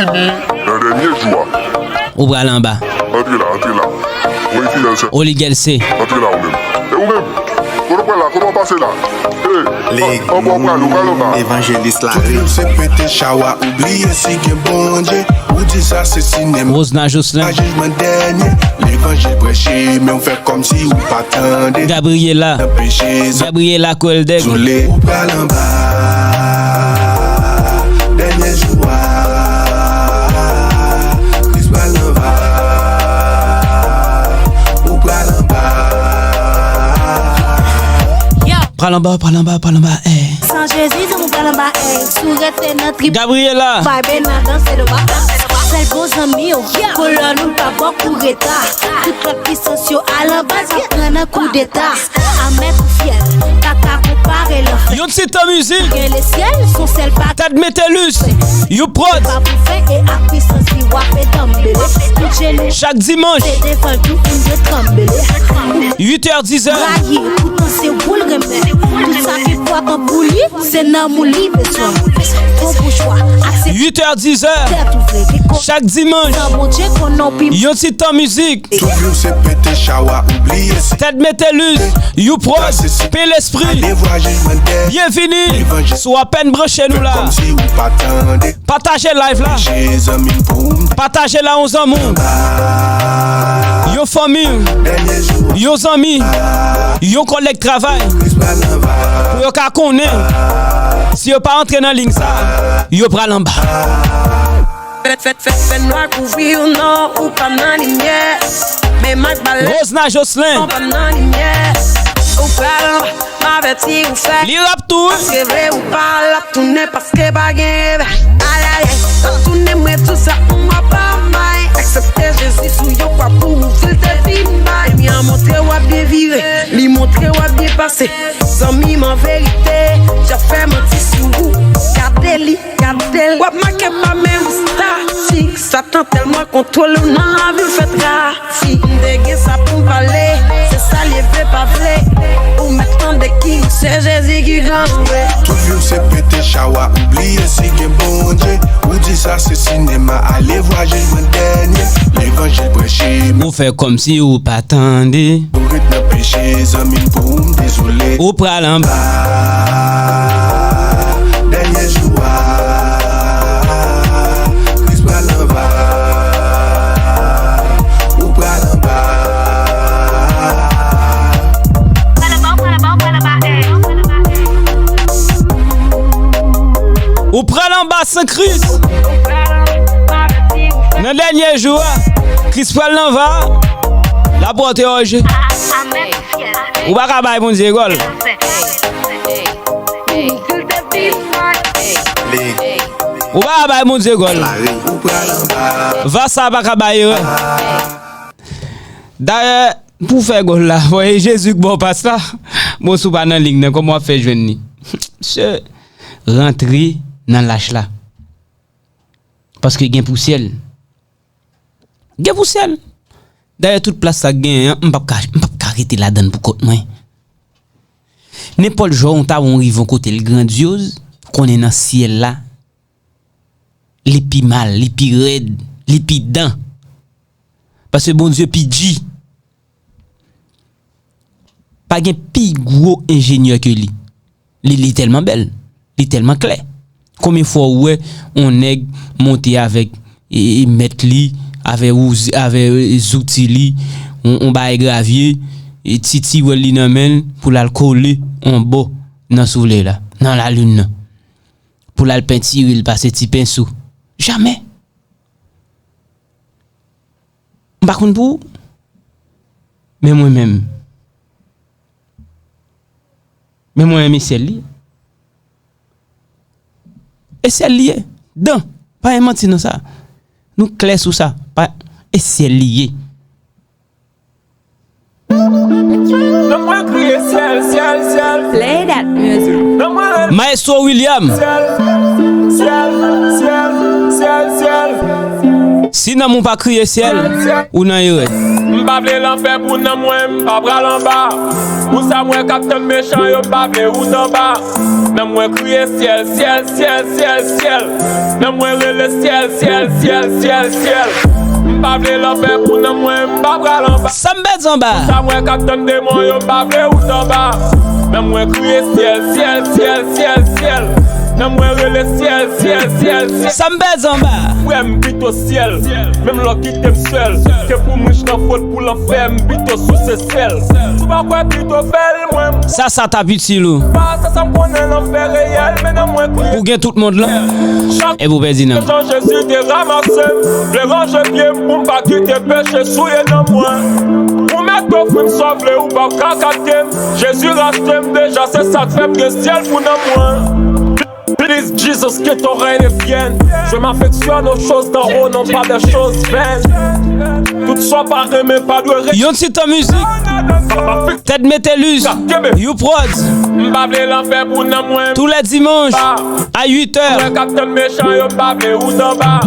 Nan dènye jou a. Ou pral anba. Antre la, antre la. Woy fidèl sè. Oli Gèlse. Antre la ou menm. E ou menm? Kote w pral la? Kote w pase la? Lig Moun, evanjelis la ri. Tout moun se pete chawa, ou bliye si gen Bondye. Ou di sa se sinema. Rosna Jocelyn. Pa jijman dènye. Levanjil preche, men w fè kòmsi ou pa tande. Gabriela. Nan peche, Gabriela Kweldèg. Zole, ou pral anba. Dènye jou a, Kris pral anba. Ou pral anba. Pral anba, pral anba, pral anba, eh. San Jezi, zanmi w pral anba, eh. Si w rete nan trip, Gabriela. Vibe nan danse le waka. Sèl bon zanmi w, kolòn ou pa bò kou reta. Tout lòt pisans yo al anba, sa pran nan koudeta. Amè kou fyèl, pa ka konpare lanfè. Yon ti tan mizik. Gen lesyèl, son sèl pa Tad Metelus, You Prod. Pa pou fè e ak pisans li w ap e tanbele. Tout jenou. Chak dimanch. Se devan l tou moun dwe tranbele. Uit è, diz è. Rayi, poutan se ou l renmen. Tout sa ki pòtan pou li, se nanm ou li bezwen. Bon boujwa, aksepte. Uit è, diz è. Tèt ouvri, ki kon- Chak dimanch. San Bondye, konnen w pi. Yon ti tan mizik. Tout jou se pete chawa, ou bliye si. Tad Metelus, You Prod, Pen Lespri. Byenvini. Si w apèn branche nou la. Kòmsi ou pa tande. Pataje live la. Peche zanmi m pou m. Pataje la yon zanmi w. Yon fanmi w. Dènye jou. Yon zanmi. Yon kòlèg travay. Kris pral anba. Pou yo ka konnen. Si yo pa antre nan liy sa, yo pral anba. Fè, fè, fè, fè nwa kouvri w, non, ou pa nan limyè. Men m ak balè. Rosna Jocelyn. Ou pa nan limyè. Ou pral anba, m avèti ou fè. Li rap tou, wi. Paske vle ou pa, l ap tounen paske pa gen revè. Ayayay, l ap tounen mwen tou sa, m ap pa may. Aksepte Jezi sou yon kwa pou ouvri l te pi may. Lemyè montre w ap byen vire, li montre w ap byen pase. Zanmi m an verite, Dye fè manti sou ou. Gade li. Gade l, w ap make pa menm statik. Satan tèlman kontwole w nan lavi l fè trafik. M te gen sa pou m pale, se sa l ye vle pa vle. Ou mèt tande king, se Jezi ki gran vre. Tout vi w se pete chawa, ou bliye si gen Bondye. Ou di sa se sinema, ale vwa jijman dènye. Levanjil preche. Ou fè kòmsi ou pa tande. Ou ret nan peche, zanmi m, pou m dezole. Ou pral anba. Dènye jou a, Kris pral anba. Ou pral anba. Ou pral anba san Kris. Nan dènye jou a, Kris pral nan va. L ap pote òje. Ou pa ka bay Bondye gòl. Ou pa ka bay Bondye gòl. Va sa pa ka bay erè. Dayè, pou fè gòl la, fò e Jezi k ba w pas la. Bon, si w pa nan lig nan, kòman w ap fè jwenn li? Mesye, rantre nan lach la. Paske gen pou syèl. Gen pou syèl. Dayè, tout plas sa k genyen an, m p ap ka, m p ap ka rete ladan l pou kont mwen. Nenpòt jan w ta wè yon rive yon kote l grandyoz, konnen nan syèl la, li pi mal, li pi rèd, li pi dan. Paske Bondye pi dji. Pa gen pi gwo enjenyè ke li. Li, li tèlman bèl, li tèlman klè. Konbyen fwa w wè yon nèg monte avèk, e, e, mèt li, avè wouz-, avè, e, zouti li, yon, yon bagay gravye, e, ti tiwèl li nan men l pou l al kole yon bò nan solèy la, nan lalin nan, pou l al pentire l, pase ti penso? Jamè. M pa konn pou ou, men mwen menm, men mwen menm, e syèl li ye. E syèl li ye. Dan, pa gen manti nan sa. Nou klè sou sa. Pa, e syèl li ye. Nan mwen kriye syèl, syèl, syèl. Play that music. Nan mwen rele Maestro William. Syèl, syèl, syèl, syèl, syèl. Si nanm ou pa kriye syèl, ou nan erè. M pa vle lanfè pou nanm mwen, m pa pral anba. Pou sa m wè k ap tann mechan yo, m pa vle wout anba. Nanm mwen kriye syèl, syèl, syèl, syèl, syèl. Nanm mwen rele syèl, syèl, syèl, syèl, syèl. M pa vle lanfè pou nanm mwen, m pa pral anba. Sa m pèdi anba. Sa m wè k ap tann demon yo, m pa vle wout anba. Nanm mwen kriye syèl, syèl, syèl, syèl, syèl. Nanm mwen rele syèl, syèl, syèl, syèl. Sa m pèdi anba. Frè m pito syèl, menm lè w kite m sèl. Ke pou m rich nan fwod pou lanfè, m pito souse sèl. Si w pa kwè, pito fè l, mwen m Sa, sa t ap itil ou. Pa sa, sa m konnen lanfè reyèl, men nan mwen kriye. Ou gen tout mond lan, chak epi ou pèdi nanm. Jan Jezi te ranmase m, vle ranje pye m pou m pa kite peche souye nanm mwen. Ou mèt ofri m sa w vle, ou pa ka kate m. Jezi rachte m deja, se sa k fè m gen syèl pou nanm mwen. Please, Jesus, que ton règne vienne. Je m'affectionne aux choses d'en haut, non pas des choses vaines. Tout sa w pa renmen pa dwe re- Yon ti tan mizik. Tèt Mete Luz, You Prod. M pa vle lanfè pou nanm mwen. Tous les dimanches à huit heures. Mwen k ap tann mechan yo, m pa vle wout anba.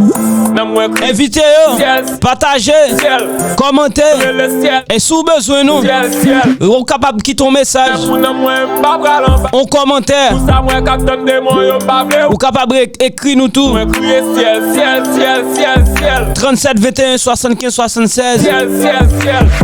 Nanm mwen kriye. Envite yo, syèl, pataje, syèl, kòmante. Rele syèl. E si w bezwen nou, syèl, syèl, ou kapab kite yon mesaj, pou nanm mwen, m pa pral anba. Yon kòmantè. Pou sa m wè k ap tann demon yo, m pa vle. Ou kapab e- ekri nou tou. Mwen kriye syèl, syèl, syèl, syèl, syèl. Tranntsèt venteyen swasannkenz swasannsèz. Syèl, syèl, syèl.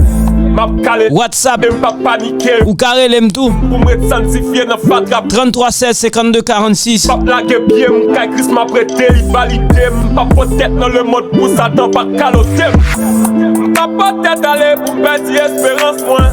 M ap kale. WhatsApp. E m p ap panike. Ou ka rele m tou. Pou m ret sanktifye nan fatra. Tranntwa sèz senkannde karannsis. M p ap lage pye m, kay Kris m ap rete, li valide m. M p ap pot tèt nan lemonn pou Satan pa kalote m. M p ap pot tèt ale pou m pèdi esperans mwen.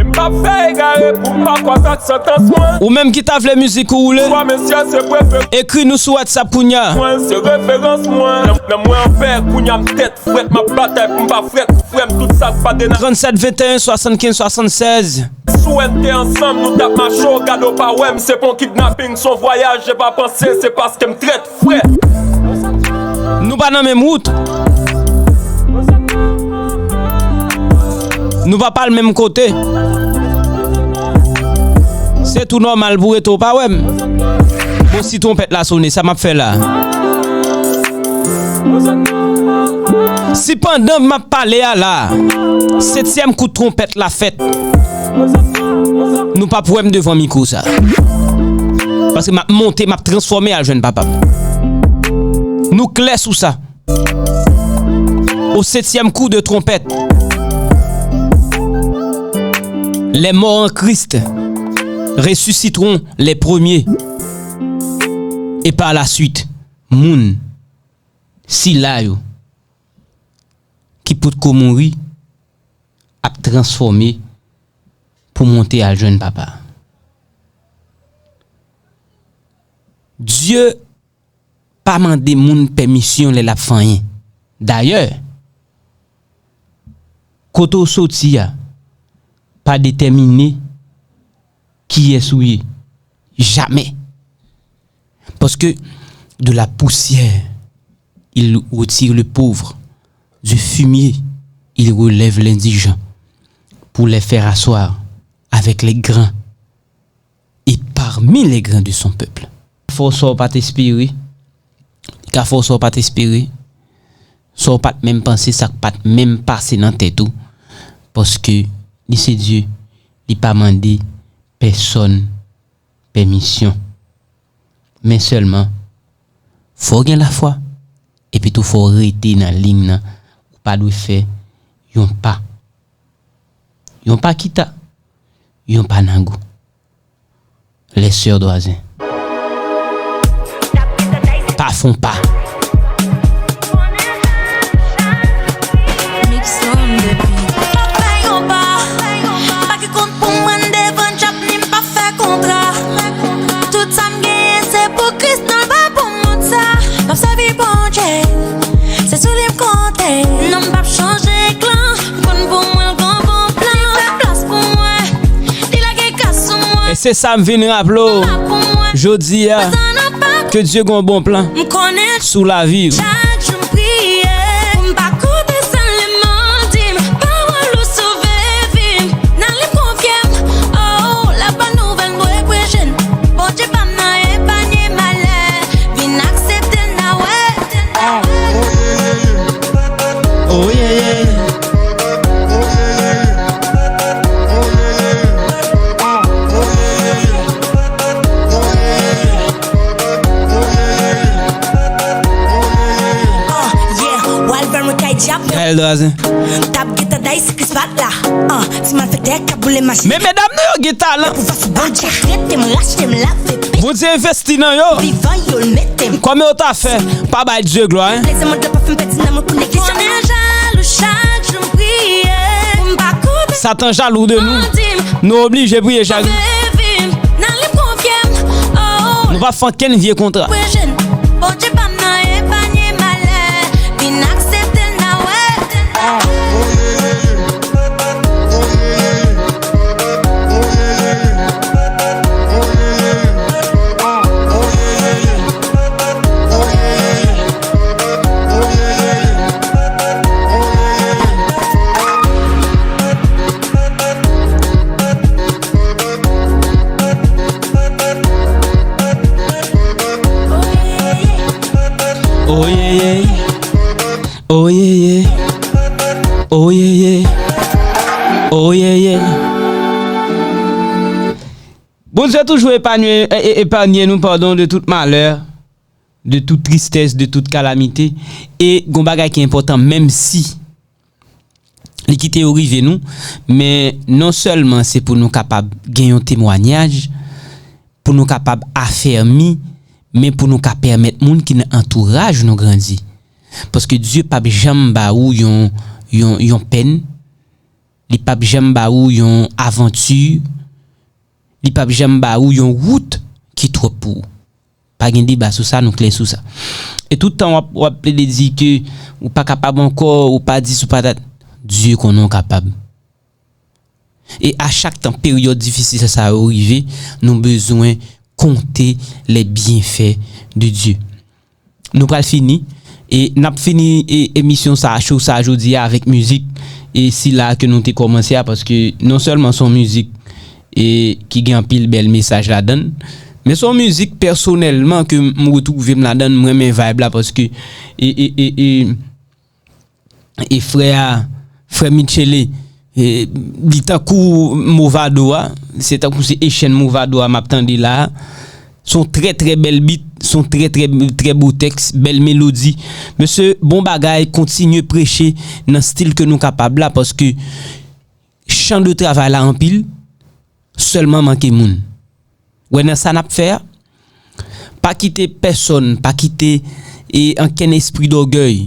E m p ap fè egare pou m pa kwè ak santans mwen. Ou menm ki ta vle mizik ou woule, swa mesye se prefere. Ekri nou sou WhatsApp kounya. Mwen se referans mwen. Nan, nan mwen anpè, kounya m tèt frèt, m ap batay pou m pa frèt. Frè m, tout sa k pa de na- Tranntsèt venteyen swasannkenz swasannsèz. Si w wè n te ansanm, nou t ap mache, w gade w pa wè m. Se pa yon kidnaping, se yon vwayaj, e pa panse, se paske m trèt. Frè. Nou pa nan menm wout. Nou pa pral menm kote. Se tou nòmal pou rete w pa wè m. Bon, si twonpèt la sone, sa m ap fè la? Si pandan m ap pale a la, setyèm kout twonpèt la fèt, nou p ap wè m devan mikwo sa. Paske m ap monte, m ap transfòme al jwenn papa m. Nou klè sou sa. Au septième coup de trompette, les morts en Christ ressusciteront les premiers. Et par la suite, moun, sila yo, ki potko mouri, ap transfòme pou monte al jwenn Papa. Dye pa mande moun pèmisyon lè l ap fè anyen. Dayè, kote w soti a pa detèmine kiyès ou ye. Jamè. Parce que de la poussière, il retire le pauvre. Du fumier, il relève l'indigent. Pour les faire asseoir avec les grands et parmi les grands de son peuple. Fè w sa w pa t espere. Li ka fè w sa w pa t espere. sa w pa t menm panse, sa k pa t menm pase nan tèt ou, paske li se Dye, li pa mande pèsonn pèmisyon. Men sèlman, fò w gen lafwa, epi tou fò w rete nan liy nan, ou pa dwe fè yon pa. Yon pa kita, yon pa nagou. Les sœurs Doizen. Pa fon pa. Mix on the beat. Pa fè yon pa, pa ki kont pou mwen devan djab ni m pa fè kontra. Tout sa m genyen se pou Kris, non pa pou moun sa. M ap sèvi Bondye, se sou li m konte. Non m p ap chanje klan, m konn pou mwen l gon bon plan. Li fè plas pou mwen, li lage gras sou mwen. E se sa m vin raple w jodi a, ke Dye gon bon plan sou lavi w. Chak jou m priye, pou m pa koute sa lemonn di m. Pawòl ou sove vi m, nan li m konfye m. Oh, la bòn nouvèl m dwe preche n. Bondye pa m nan epanye malè, vin aksepte l nan wè. Oh yeah, yeah, yeah. Oh yeah, yeah, yeah. Ah, yeah, Walver mwen kay djab. Gaël Doizen. T ap gentan day si Kris pa t la. Ah, ti malfektè k ap boule machin. Men medam nou yo gen talan. Pouvwa sou Bondye. Trete m, rachte m, lave pye. Bondye envesti nan yo. Vivan yo l mete m. Kòman yo ta fè pa bay Dye glwa, en? Lèzanm mwen dwe pa fè m pèdi nan mwen pou neglije. Konnen jalou chak jou m priye. Pou m pa koute. Satan jalou de nou. Mandi m. Nou oblije priye chak jou. Sove vi m, nan li m konfye m. Oh. Nou pa fè ankenn vye kontra. Bondye pa m nan epanye malè, vin aksepte l nan wè. Oh yeah, yeah. Oh yeah, yeah. Oh yeah, yeah. Oh yeah, yeah. Bondye toujou epanye, e, e, epanye nou, padon, de tout malè, de tout tristès, de tout kalamite. E gon bagay ki enpòtan, menm si li kite yo rive nou, men non sèlman se pou nou kapab gen yon temwayaj, pou nou kapab afèmi, men pou nou ka pèmèt moun ki nan antouraj nou grandi. Paske Dye p ap janm ba ou yon, yon, yon pèn, li p ap janm ba ou yon avanti, li p ap janm ba ou yon wout ki twòp pou ou. Pa gen deba sou sa, nou klè sou sa. E tout tan w ap, w ap plede di ke ou pa kapab ankò, ou pa dis, ou pa dat, Dye konnen w kapab. E a chak tan peryòd difisil sa yo rive, nou bezwen konte les bienfaits de Dieu. Nou pral fini, e n ap fini, e, emisyon sa, show sa jodi a avèk mizik, e sila ke nou te kòmanse a, paske non sèlman se yon mizik, e ki gen anpil bèl mesaj ladan l, men se yon mizik pèsonèlman ke m retwouve m ladan l, m renmen vibe la, paske e, e, e, e, e frè a, frè Michele, e, li tankou Mavado a, se tankou se echenn Mavado a m ap tande la. Se yon trè, trè bèl beat, se yon trè, trè, trè bo tèks, bèl melodi. Mesye, bon bagay, kontinye preche nan stil ke nou kapab la, paske chan de travay la anpil, sèlman manke moun. Wè nan sa n ap fè a, pa kite pèsonn, pa kite, e, ankenn espri dògèy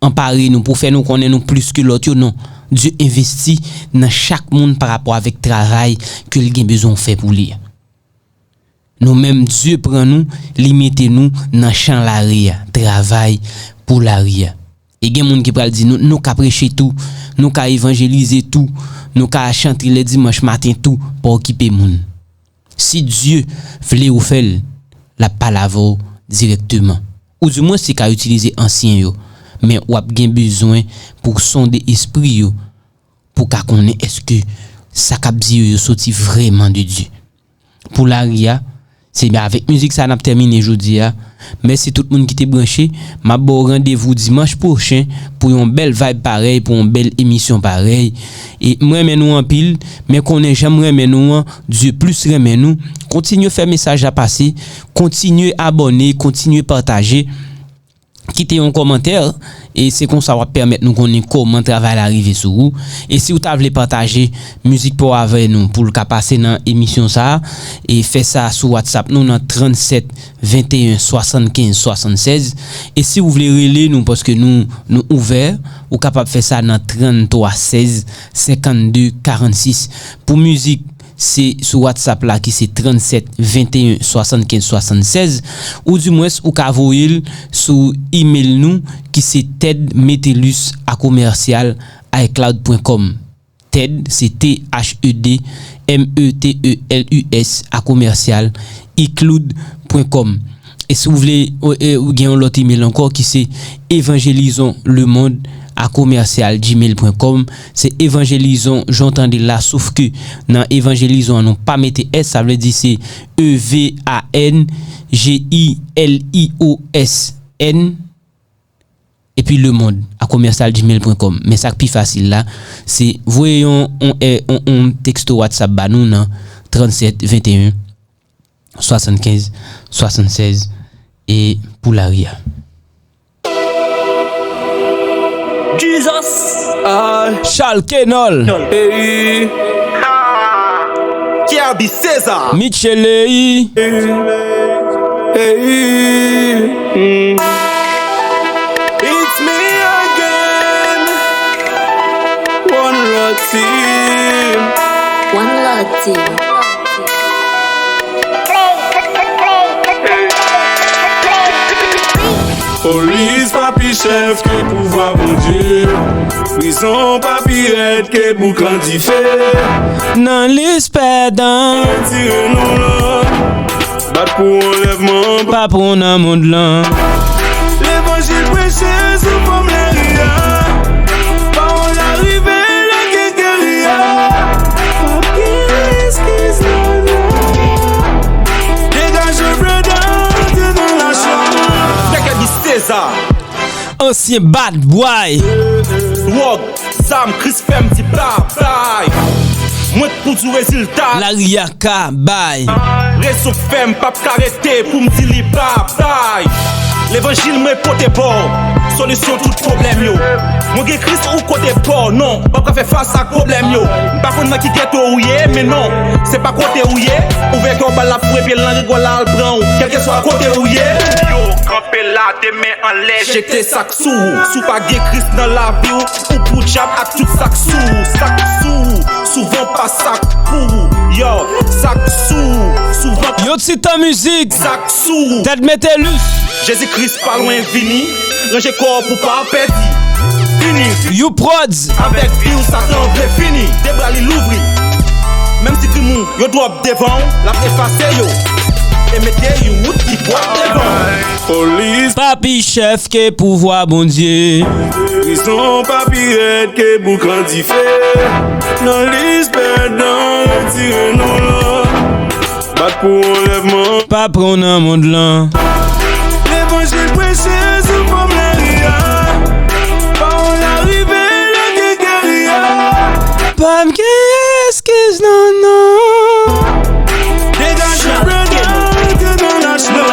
anpare nou pou fè nou konnen nou plis ke lòt yo, non. Dye envesti nan chak moun pa rapò avèk travay ke l gen bezwen w fè pou li a. Nou menm, Dye pran nou, li mete nou nan chan lari a, travay pou lari a. E gen moun ki pral di nou, nou ka preche tou, nou ka evanjelize tou, nou ka chante lè dimanch maten tou, pa okipe moun. Si Dye vle ou fè l, l ap pale avè w dirèkteman. Oudimwens, li ka itilize ansyen yo, men w ap gen bezwen pou w sonde espri yo, pou w ka konnen èske sa k ap di yo, yo soti vrèman de Dye. Pou lari a, Se avèk mizik sa n ap tèmine jodi a. Mèsi tout moun ki te branche. M ap ba w randevou dimanch pwochen pou yon bèl vibe parèy, pou yon bèl emisyon parèy. E m renmen nou anpil, men konnen jan m renmen nou an, Dye plis renmen nou. Kontinye fè mesaj la pase, kontinye abòne, kontinye pataje. Kite yon kòmantè, e se konsa w ap pèmèt nou konnen kòman travay la rive sou ou. E si w ta vle pataje mizik pa w avè nou pou l ka pase nan emisyon sa a, e fè sa sou WhatsApp nou nan trannsèt venteyen swasannkenz swasannsèz. E si w vle rele nou, paske nou, nou ouvè, ou kapab fè sa nan tranntwa sèz senkannde karannsis. Pou mizik, se sou WhatsApp la ki se trannsèt venteyen swasannkenz swasannsèz, oudimwens ou ka voye l sou email nou ki se ted metelus a komèsyal icloud pwen kòm. Ted, se T H E D M E T E L U S a komèsyal icloud pwen kòm. E si w vle, e, ou gen yon lòt email ankò ki se evangelizons le monde a komèsyal gmail pwen kòm. Se evangelizon jan w tande l la, sof ke nan evangelizon an nou pa mete S, sa vle di se E V A N G E L I O S N epi le monde a komèsyal gmail pwen kòm. Men sa k pi fasil la, se voye yon, yon, yon, yon teksto WhatsApp ba nou nan trannsèt venteyen swasannkenz swasannsèz e pou lari a. Jesus. Ah. Charles Kenol. Hey. Kerby César. Michele. Hey. Hey. Mm. It's me again. One Love Team. One Love Team. Polis pa pi chèf ke pouvwa Bondye. Prizon pa pi rèd ke bouk an dife. Nan lis pèdan. Retire non lan. Bat pou anlèvman. Pa pran nan mond lan. Levanjil preche sou fòm lari a. Pawòl la rive lè gen geri a. Pa gen eskiz non, non. Degaje Breda, antre nan lachwa. Kerby César. Ansyen bad boy. Dwòg, zam, Kris fè m di babay. Mwen k pou di w rezilta. Lari a ka bay. Rezon k fè m p ap ka rete pou m di li babay. Levanjil mwen pote ba w solisyon tout pwoblèm yo. Mwen gen Kris ou kote pa w, non, w p ap ka fè fas ak pwoblèm yo. M pa konn nan ki geto ou ye, men non, se pa kote ou ye. Ouvè kè w ba l ap frape, lang rigòl la al pran w, kèlkeswa kote ou ye. Yo kanpe la, de men anlè, jete sa k sou ou. Si w pa gen Kris nan lavi w, ou pou dyab ak tout sa k sou ou. Sa k sou ou, souvan pa sa k pou ou. Yo, sa k sou ou, souvan pa. Yon ti tan mizik. Sa k sou ou. Ted Metellus. Jezi Kris pa lwen vini, ranje kò w pou pa pèdi. Fini. You Prodz. Avèk vi w, Satan vle fini. De bra li louvri. Menm si timoun yo dwòp devan w, l ap efase yo. E mete yon wout ki dwat devan w. Polis. Pa pi chèf ke pouvwa Bondye. Prizon pa pi rèd ke bouk an dife. Nan lis pèdan, retire non lan. Bat pou anlèvman. Pa pran nan mond lan. Levanjil preche sou fòm lari a. Pawòl la rive lè gen geri a. Pa m gen eskiz non, non. Degaje Breda, antre nan lachwa.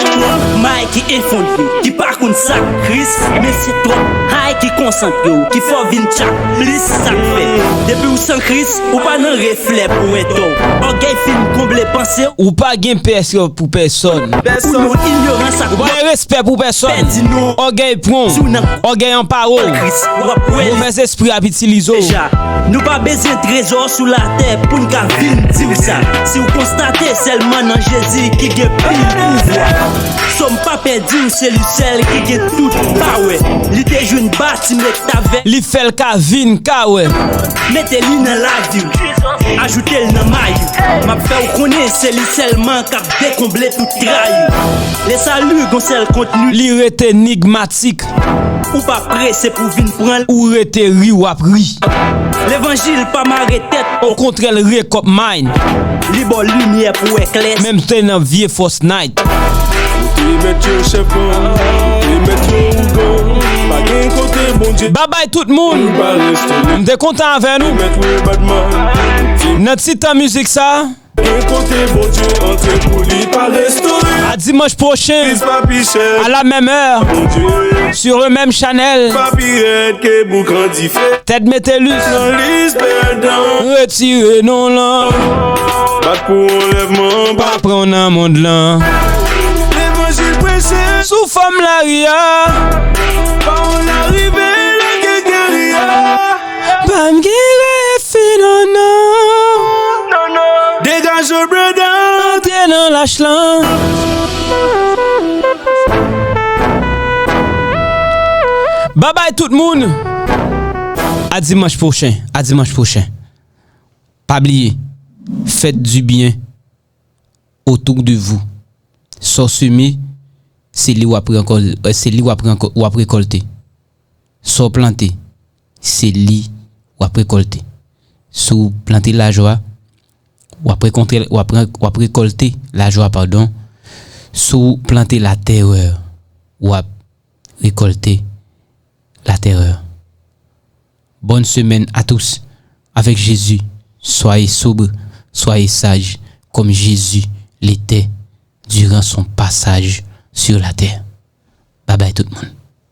May ki efondre, ki pa konn sa k Kris, men se twòp hay ki konsantre w, ki fè w vin tchak plis sa k fè. Depi w san Kris, ou pa nan reflè pou entò w. Ògèy fin konble panse w. Ou pa gen pès pou pèsòn. Ou nan inyorans ak. Ou pa gen respè pou pèsòn. Pèdi non. Ògèy pran w. Ògèy anpare w. Kris, w ap wè li. Movèzespri ap itilize w. Deja, nou pa bezwen trezò sou latè pou n ka vin di w sa. Si w konstate sèlman nan Jezi ki gen pil pouvwa. Sòm pa pèdi w, se li sèl ki gen tout pawè. Li te jwenn Batimè k t avè. Li fè l ka vin ka wè. Mete li nan lavi w. Ajoute l nan may ou. M ap fè w konnen se li sèlman k ap dekonble tout tray ou. Le sali gon sèl kontni. Li rete enigmatik. Ou pa prese pou vin pran l. Ou rete ri, w ap ri. Levanjil pa mare tèt. Okontrè, l wake up mind. Li ba w limyè pou wè klè. Menm te nan vye Fortnite. Ou te mèt yo chèf gang, ou te mèt yo ougan. Pa gen kote Bondye Babay tout moun. Pa restore. M te kontan avè nou. Mèt yo batman. Nan ti tan mizik sa. Gen kote Bondye antre pou li pa restore. A dimanche prochain, à la même heure, sur le même channel. Tèt Metelus. Retire non lan. Bat pou anlèvman. Pa pran nan mond lan. Levanjil preche. Sou fòm lari a. Pawòl la rive, la gen geri a. Pa m gen refi non non. Degaje brother. Antre nan lach lan. Babay tout moun. A dimanche prochain. A dimanche prochain. Pa bliye. Faites du bien autour de vous. Sa w seme, se li w ap rekòl-, se li w ap rekò-, w ap rekòlte. Sa w plante, se li w ap rekòlte. Si w plante lajwa, w ap rekontre, w ap re-, w ap rekòlte lajwa, padon. Si w plante latèrè, w ap récolter la terreur. Bonne semaine à tous avec Jésus. Soyez sobres, soyez sages, comme Jésus l'était durant son passage sur la terre. Bye bye tout le monde.